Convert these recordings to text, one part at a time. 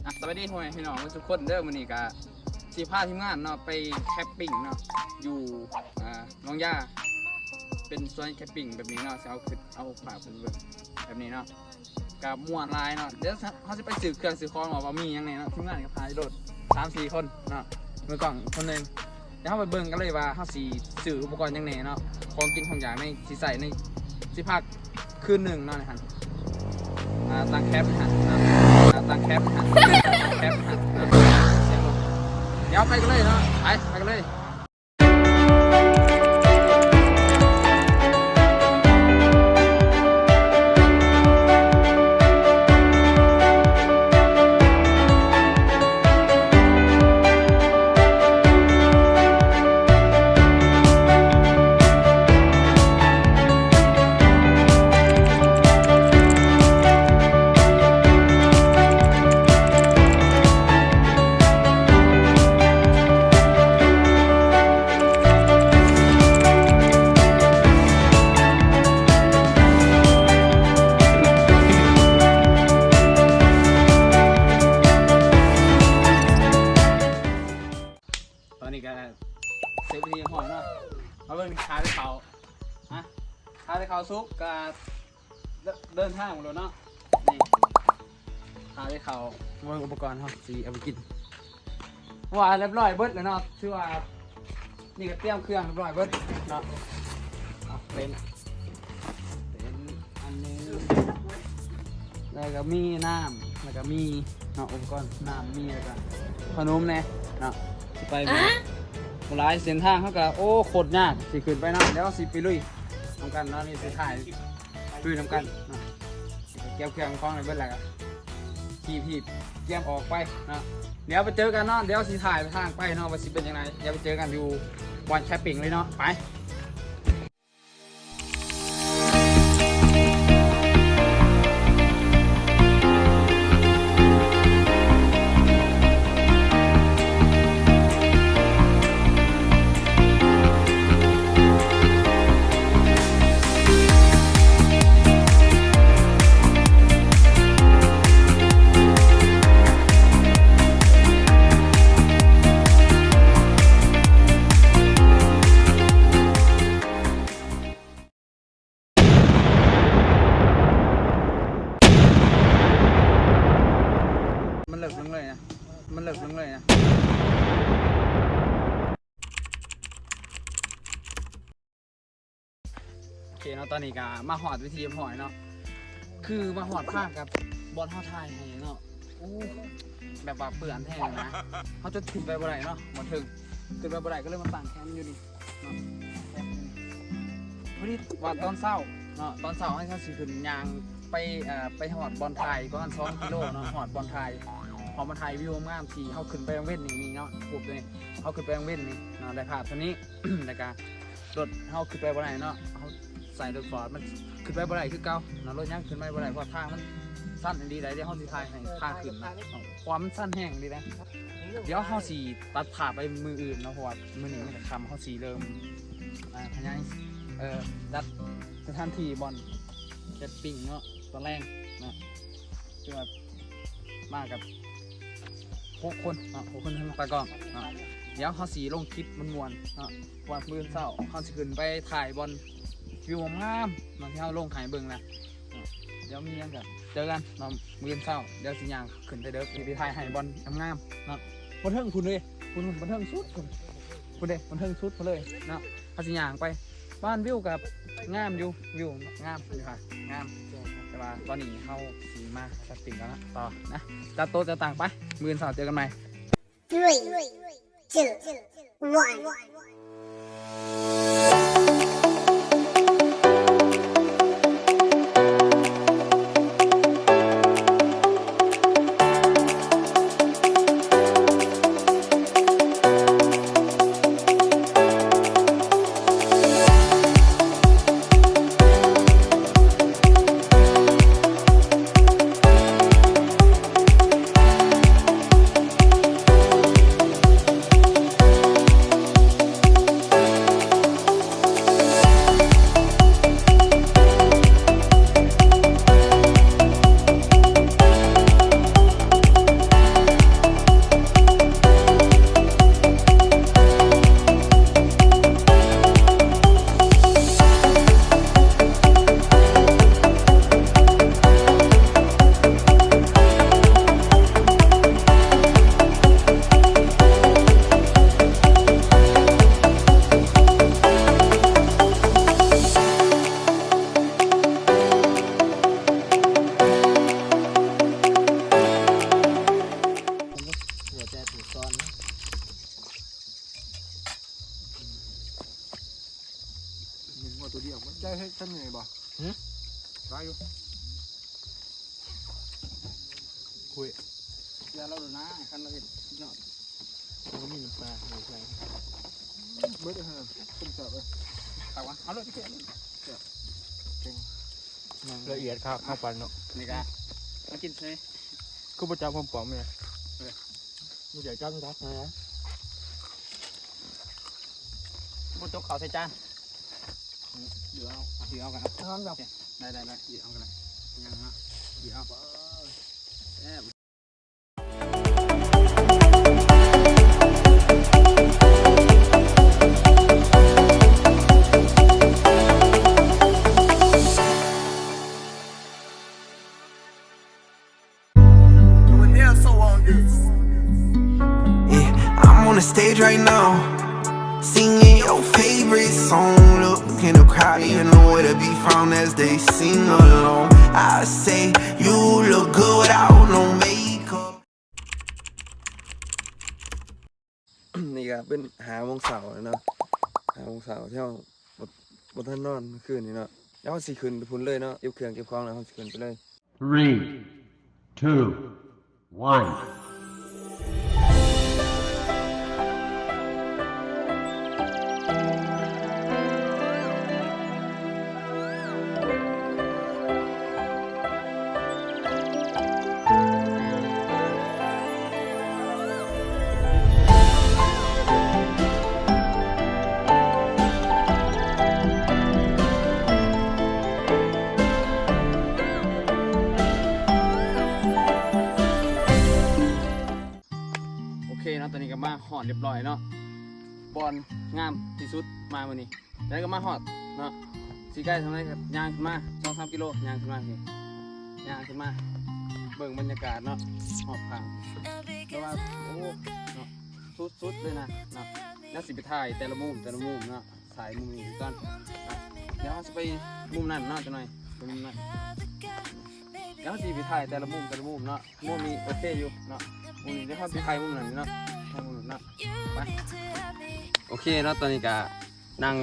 ອ່ະ ສະບາຍດີພໍ່ແມ່ພີ່ນ້ອງເບິດທຸກຄົນເດີ. ມື້ນີ້ກະຊິພາທີມງານເນາະ ໄປແຄມປິງເນາະ ຢູ່ ອ່າ ໜອງຢາ ເປັນສວນແຄມປິງແບບນີ້ເນາະ. ຊິເອົາຂຶ້ນ ເອົາຝາກເພິ່ນເບິ່ງແບບນີ້ເນາະ ກະມ່ວນຫຼາຍເນາະ. ດຽວເຮົາຊິໄປຊື້ເຄື່ອງຊື້ຂອງ ວ່າມີຫຍັງແດ່ເນາະ. ທີມງານກະພາໂດດສາມສີ່ຄົນເນາະ ມືກ້ອງຄົນໜຶ່ງ. ດຽວເຮົາໄປເບິ່ງກັນເລີຍວ່າເຮົາຊິຊື້ອຸປະກອນຫຍັງແດ່ເນາະ ຂອງກິນຂອງຢາກໃນ ຊິໃຊ້ໃນ ຊິພັກຄືນໜຶ່ງເນາະ ໃນຫັ້ນ ອ່າ ຕັ້ງແຄມໃນຫັ້ນເນາະ ຕັ້ງແຄມໃນຫັ້ນ ຕັ້ງແຄມໃນຫັ້ນເນາະ. ດຽວໄປກັນເລີຍເນາະ ໄປ ໄປກັນເລີຍ. ຕອນນີ້ກະເສັດເປັນທີ່ຮຽບຮ້ອຍເນາະ. ມາເບິ່ງຂາໄດ້ເຂົ້າ ຮະ ຂາໄດ້ເຂົ້າສຸກກະ ເດີນທາງແລ້ວເນາະ. ນີ້ ຂາໄດ້ເຂົ້າ ເບິ່ງອຸປະກອນເຮົາຊິເອົາໄປກິນ ວ່າຮຽບຮ້ອຍເບິດແລ້ວເນາະ. ຖືວ່າ ນີ້ກະຕຽມເຄື່ອງຮຽບຮ້ອຍເບິດເນາະ. ເອົາເປັນ ເປັນອັນໜຶ່ງ ແລ້ວກະມີນ້ຳ ແລ້ວກະມີເນາະ ອຸປະກອນນ້ຳມີ ແລ້ວກະຂະໜົມແດ່ເນາະ. ຊິໄປບໍ່ ບໍ່ຫຼາຍ ເສັ້ນທາງເຮົາກະ ໂອ້ ໂຄດຍາກ ຊິຂຶ້ນໄປເນາະ. ດຽວເຮົາຊິໄປລຸຍນຳກັນເນາະ ນີ້ຊິຖ່າຍ ຄືນຳກັນເນາະ. ກຽມເຄື່ອງຂອງໃຫ້ເບິດແລ້ວກະ ຮີບໆ ກຽມອອກໄປເນາະ. ດຽວໄປເຈີກັນເນາະ ດຽວຊິຖ່າຍທາງໄປເນາະ ວ່າຊິເປັນຈັ່ງໃດ. ດຽວໄປເຈີກັນຢູ່ບ່ອນແຄມປິງເລີຍເນາະ ໄປ. ມັນເລິກລົງເລີຍນະ ມັນເລິກລົງເລີຍນະ. ໂອເຄເນາະ ຕອນນີ້ກະມາຮອດເປັນທີ່ຮຽບຮ້ອຍເນາະ ຄືມາຮອດຂ້າງກັບບ່ອນເຮົາຖ່າຍໃຫ້ເນາະ. ໂອ້ ແບບວ່າເປື້ອນແຮງນະ ເຮົາຈົນຂຶ້ນໄປບໍ່ໄດ້ເນາະ ບ່ອນເທິງ ຂຶ້ນໄປບໍ່ໄດ້ ກະເລີຍມາຕັ້ງແຄມຢູ່ນີ້ເນາະ. ພໍດີວ່າຕອນເຊົ້າເນາະ ຕອນເຊົ້າເຮົາຊິຂຶ້ນຍ່າງໄປ ເອີ ໄປຮອດບ່ອນຖ່າຍປະມານສອງກິໂລເນາະ ຮອດບ່ອນຖ່າຍ ເຮົາມາຖ່າຍວິວງາມທີ່ເຮົາຂຶ້ນໄປກາງເວັນນີ້ເນາະ. ຮູບໂຕນີ້ ເຮົາຂຶ້ນໄປກາງເວັນນີ້ເນາະ ໄດ້ພາບໂຕນີ້ ແລ້ວກະ ລົດເຮົາຂຶ້ນໄປບໍ່ໄດ້ເນາະ ເຮົາໃຊ້ລົດຟອດ ມັນຂຶ້ນໄປບໍ່ໄດ້ຄືເກົ່າເນາະ. ລົດຍັງຂຶ້ນໄປບໍ່ໄດ້ ເພາະທາງມັນຊັນອີ່ຫຼີໃດ໋. ດຽວເຮົາຊິຖ່າຍໃຫ້ທາງຂຶ້ນເນາະ ເພາະວ່າມັນຊັນແຮງອີ່ຫຼີໃດ໋. ດຽວເຮົາຊິຕັດພາບໄປມື້ອື່ນເນາະ ເພາະວ່າມື້ນີ້ມັນກະຄ່ຳ ເຮົາຊິເລີ່ມ ອ່າ ຂະຫຍາຍ ເອີ ຈັດສະຖານທີ່ບ່ອນແຄມປິງເນາະ ຕອນແລງເນາະ. ຄືວ່າມາກັບຫົກຄົນເນາະ ຫົກຄົນທັງຕາກ້ອງເນາະ. ດຽວເຮົາຊິລົງຄລິບມ່ວນໆເນາະ ວ່າມື້ອື່ນເຊົ້າເຮົາຊິຂຶ້ນໄປຖ່າຍບ່ອນວິວງາມໆເນາະ ທີ່ເຮົາລົງໃຫ້ເບິ່ງແລ້ວເນາະ. ດຽວມີຫຍັງກະເຈີກັນເນາະ ມື້ອື່ນເຊົ້າ ດຽວຊິຍ່າງຂຶ້ນແຕ່ເດິກ ຊິໄປຖ່າຍໃຫ້ບ່ອນງາມໆເນາະ. ບ່ອນເທິງພຸ້ນເດ້ ພຸ້ນ ພຸ້ນ ບ່ອນເທິງສຸດພຸ້ນ ພຸ້ນເດ້ ບ່ອນເທິງສຸດພຸ້ນເລີຍເນາະ. ເຮົາຊິຍ່າງໄປ ບ້ານວິວກະງາມຢູ່ ວິວງາມຢູ່ ງາມ. ແຕ່ວ່າຕອນນີ້ເຮົາຊິມາແຄມປິງກັນເນາະ ຕໍ່ນະ ຈັດໂຕະຈັດຕັ່ງໄປ ມື້ອື່ນເຊົ້າເຈີກັນໃໝ່. Three, two, one. ໂ ຫື? ຫຼາຍຢູ່ ຄຸຍ ຢ່າເລົ່າໂດນນາ ຄັນເຮົາເຮັດສຸດຍອດ ມັນກໍມີນ້ຳປາໃສ່ ເບິດເລີຍ ຕົ້ມແຊບເລີຍ ຄັກວະ ເອົາໂລດ ເກັ່ງ ລະອຽດຄັກ ເຮົາປັ່ນເນາະ ນີ້ກະ ມາກິນໃສ່ ຄືບໍ່ຈັບຄວາມປອມແມ່ ເອີ ບໍ່ຢາກຈັບຈັບນະ ບໍ່ຈົກເຂົ້າໃສ່ຈານ ເອີ ເອົາ ເອົາກັນ ເອົາກັນ ໄດ້ ໄດ້ ໄດ້ ເອົາກັນ ຍັງເນາະ ເອົາ ແຊບ. Doing hair so on this. Yeah, I'm on the stage right now, singing your favorite song. Look in the crowd, you're nowhere to be found as they sing along. I say you look good without no makeup. ນີ້ກໍເປັນຫ້າໂມງເຊົ້າແລ້ວເນາະ ຫ້າໂມງເຊົ້າ ທີ່ເຮົາບໍ່ ບໍ່ທັນນອນມື້ຄືນນີ້ເນາະ ແລ້ວເຮົາຊິຂຶ້ນໄປພຸ້ນເລີຍເນາະ ເກັບເຄື່ອງເກັບຂອງແລ້ວເຮົາຊິຂຶ້ນໄປເລີຍ three two one. ໂອເຄເນາະ ຕອນນີ້ກໍມາຮອດຮຽບຮ້ອຍເນາະ ບ່ອນງາມທີ່ສຸດມາມື້ນີ້ ແລ້ວກໍມາຮອດເນາະ ຊິໃກ້ທາງໃດກໍຍ່າງຂຶ້ນມາ ສອງສາມກິໂລ ຍ່າງຂຶ້ນມາພີ້ ຍ່າງຂຶ້ນມາເບິ່ງບັນຍາກາດເນາະ ຮອບຂ້າງ ແຕ່ວ່າ ໂອ້ ເນາະ ສຸດໆເລີຍນະເນາະ ແລ້ວຊິໄປຖ່າຍແຕ່ລະມຸມ ແຕ່ລະມຸມເນາະ ຖ່າຍມຸມນີ້ກ່ອນ ດຽວເຮົາຊິໄປມຸມນັ້ນເນາະ ຈັກໜ່ອຍ ໄປມຸມນັ້ນ ດຽວເຮົາຊິໄປຖ່າຍແຕ່ລະມຸມ ແຕ່ລະມຸມເນາະ ມຸມນີ້ໂອເຄຢູ່ເນາະ ມຸມນີ້ ດຽວເຮົາຊິຖ່າຍມຸມນັ້ນເນາະ ຖ່າຍມຸມນັ້ນເນາະ ໄປ ໂອເຄເນາະ ຕອນນີ້ກະນັ່ງ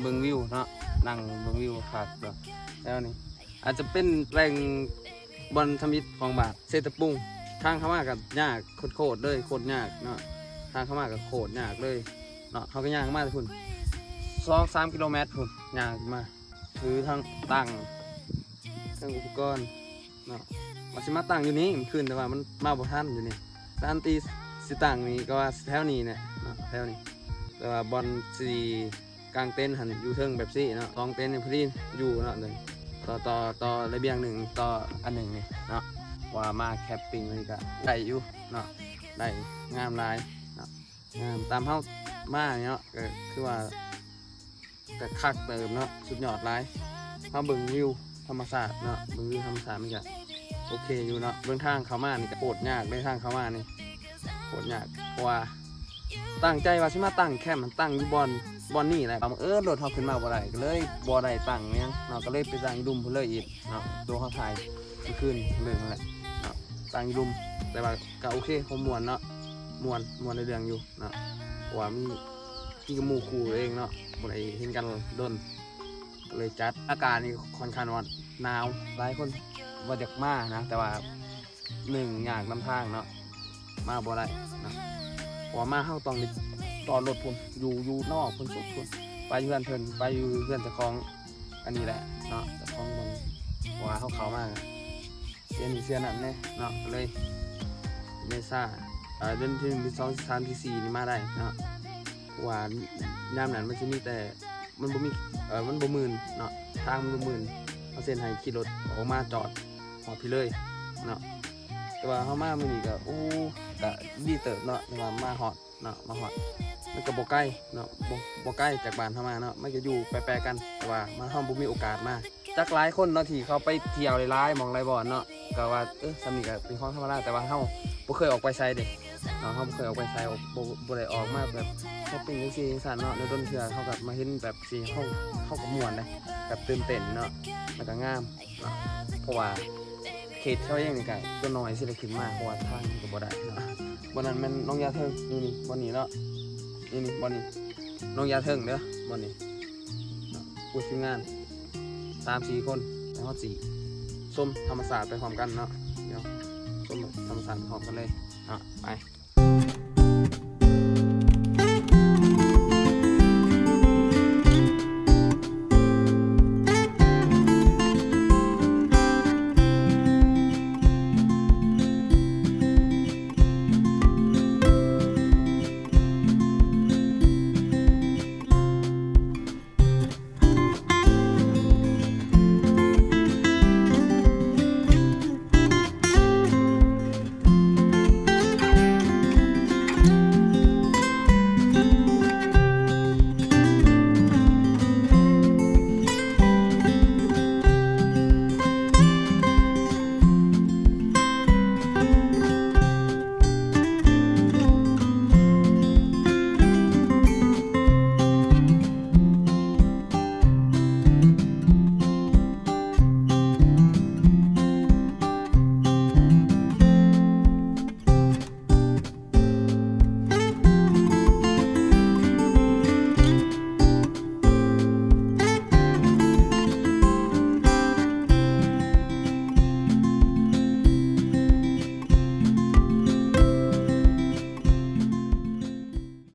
ເບິ່ງວິວເນາະ ນັ່ງເບິ່ງວິວຄັກເນາະ ແລ້ວນີ້ ອາດຈະເປັນແຫຼ່ງບ່ອນທຳອິດຂອງບ້ານເຊຕະປຸງ ທາງເຂົ້າມາກໍຍາກໂຄດໆເລີຍ ໂຄດຍາກເນາະ ທາງເຂົ້າມາກໍໂຄດຍາກເລີຍເນາະ ເຮົາກໍຍ່າງມາແຕ່ພຸ້ນ ສອງສາມກິໂລແມັດພຸ້ນ ຍ່າງມາ ຖືທັງຕັ່ງ ທັງອຸປະກອນເນາະ ວ່າຊິມາຕັ້ງຢູ່ນີ້ມື້ຄືນ ແຕ່ວ່າມັນມາບໍ່ທັນຢູ່ນີ້ ສະຖານທີ່ຊິຕັ້ງນີ້ກໍວ່າແຖວນີ້ແຫຼະເນາະ ແຖວນີ້ ແຕ່ວ່າບ່ອນຊິ ກາງເຕັນຫັ້ນຢູ່ເທິງແບບຊີ້ເນາະ ສອງເຕັນນີ້ພໍດີຢູ່ເນາະ ຕໍ່ ຕໍ່ ຕໍ່ລະບຽງໜຶ່ງ ຕໍ່ອັນໜຶ່ງນີ້ເນາະ ວ່າມາແຄມປິງນີ້ກະໄດ້ຢູ່ເນາະ ໄດ້ງາມຫຼາຍເນາະ ງາມ ຕາມເຮົາມານີ້ເນາະ ກະຄືວ່າກະຄັກເຕີບເນາະ ສຸດຍອດຫຼາຍ ເຮົາເບິ່ງວິວທຳມະຊາດເນາະ ເບິ່ງວິວທຳມະຊາດມັນກະໂອເຄຢູ່ເນາະ ເບິ່ງທາງເຂົ້າມານີ້ກະໂຄດຍາກເລີຍ ທາງເຂົ້າມານີ້ ໂຄດຍາກ ເພາະວ່າຕັ້ງໃຈວ່າຊິມາຕັ້ງແຄມ ຕັ້ງຢູ່ບ່ອນ ບ່ອນນີ້ແຫຼະ ບັງເອີນລົດເຮົາຂຶ້ນມາບໍ່ໄດ້ ກໍເລີຍບໍ່ໄດ້ຕັ້ງຫຍັງເນາະ ກໍເລີຍໄປຕັ້ງຢູ່ລຸ່ມພຸ້ນເລີຍອີກເນາະ ໂຕເຮົາຖ່າຍມື້ຄືນເບິ່ງຫັ້ນແຫຼະເນາະ ຕັ້ງຢູ່ລຸ່ມ ແຕ່ວ່າກໍໂອເຄ ຄວາມມ່ວນເນາະ ມ່ວນ ມ່ວນໃນເລື່ອງຢູ່ເນາະ ເພາະວ່າມີ ມີກັບໝູ່ຄູ່ເອງເນາະ ບໍ່ໄດ້ເຫັນກັນດົນ ກໍເລີຍຈັດ ອາກາດນີ້ຂ້ອນຂ້າງວ່າໜາວ ຫຼາຍຄົນວ່າຢາກມານະ ແຕ່ວ່າ ໜຶ່ງ ຍາກນຳທາງເນາະ ມາບໍ່ໄດ້ເນາະ ເພາະວ່າມາເຮົາຕ້ອງໄດ້ຈອດລົດພຸ້ນ ຢູ່ ຢູ່ນອກພຸ້ນ ສຸດພຸ້ນ ໄປເຮືອນເພິ່ນ ໄປຢູ່ເຮືອນເຈົ້າຂອງອັນນີ້ແຫຼະເນາະ ເຈົ້າຂອງບ່ອນ ເພາະວ່າເຮົາເຂົ້າມາເສຍນີ້ເສຍນັ້ນແດ່ເນາະ ກໍເລີຍ ເມສາ ເອີ ເດືອນທີໜຶ່ງ ທີສອງ ທີສາມ ທີສີ່ນີ້ມາໄດ້ເນາະ ເພາະວ່າຍາມນັ້ນມັນຊິມີແຕ່ ມັນບໍ່ມີ ເອີ ມັນບໍ່ມື່ນເນາະ ທາງມັນບໍ່ມື່ນ ເຮົາເຊັນໃຫ້ຂີ່ລົດອອກມາຈອດຮອດພີ້ເລີຍເນາະ ແຕ່ວ່າເຮົາມາມື້ນີ້ກໍ ໂອ້ ກໍດີເຕີບເນາະ ທີ່ວ່າມາຮອດເນາະ ມາຮອດ ມັນກໍບໍ່ໄກເນາະ ບໍ່ ບໍ່ໄກຈາກບ້ານເຮົາມາເນາະ ມັນກໍຢູ່ແປໆກັນ ແຕ່ວ່າມັນ ເຮົາບໍ່ມີໂອກາດມາ ຈັກຫຼາຍຄົນເນາະ ທີ່ເຂົາໄປທ່ຽວຫຼາຍໆ ໝ່ອງຫຼາຍບ່ອນເນາະ ກໍວ່າ ເອີ ສ່ຳນີ້ກໍເປັນຂອງທຳມະດາ ແຕ່ວ່າເຮົາບໍ່ເຄີຍອອກໄປໃສເດ້ເນາະ ເຮົາບໍ່ເຄີຍອອກໄປໃສ ອອກ ບໍ່ ບໍ່ໄດ້ອອກມາແບບ ຊັອບປິງຈັ່ງຊີ້ຈັ່ງຊັ້ນເນາະ ໂດນໆເທື່ອເຮົາກໍມາເຫັນແບບຊີ້ ເຮົາ ເຮົາກໍມ່ວນເດ້ ແບບຕື່ນເຕັ້ນເນາະ ແລ້ວກໍງາມເນາະ ເພາະວ່າເຂດເຮົາເອງນີ້ກໍສ່ວນໜ້ອຍຊິໄດ້ຂຶ້ນມາ ເພາະວ່າທາງມັນກໍບໍ່ໄດ້ເນາະ ບ່ອນນັ້ນແມ່ນໜອງຢາເທິງ ນີ້ໆ ບ່ອນນີ້ເນາະ ນີ້ໆ ບ່ອນນີ້ໜອງຢາເທິງເດີ ບ່ອນນີ້ເນາະ ໂອ້ ທີມງານ ສາມສີ່ຄົນ ແລ້ວເຮົາຊິຊົມທຳມະຊາດໄປພ້ອມກັນເນາະ. ດຽວຊົມທຳມະຊາດໄປພ້ອມກັນເລີຍເນາະ ໄປ.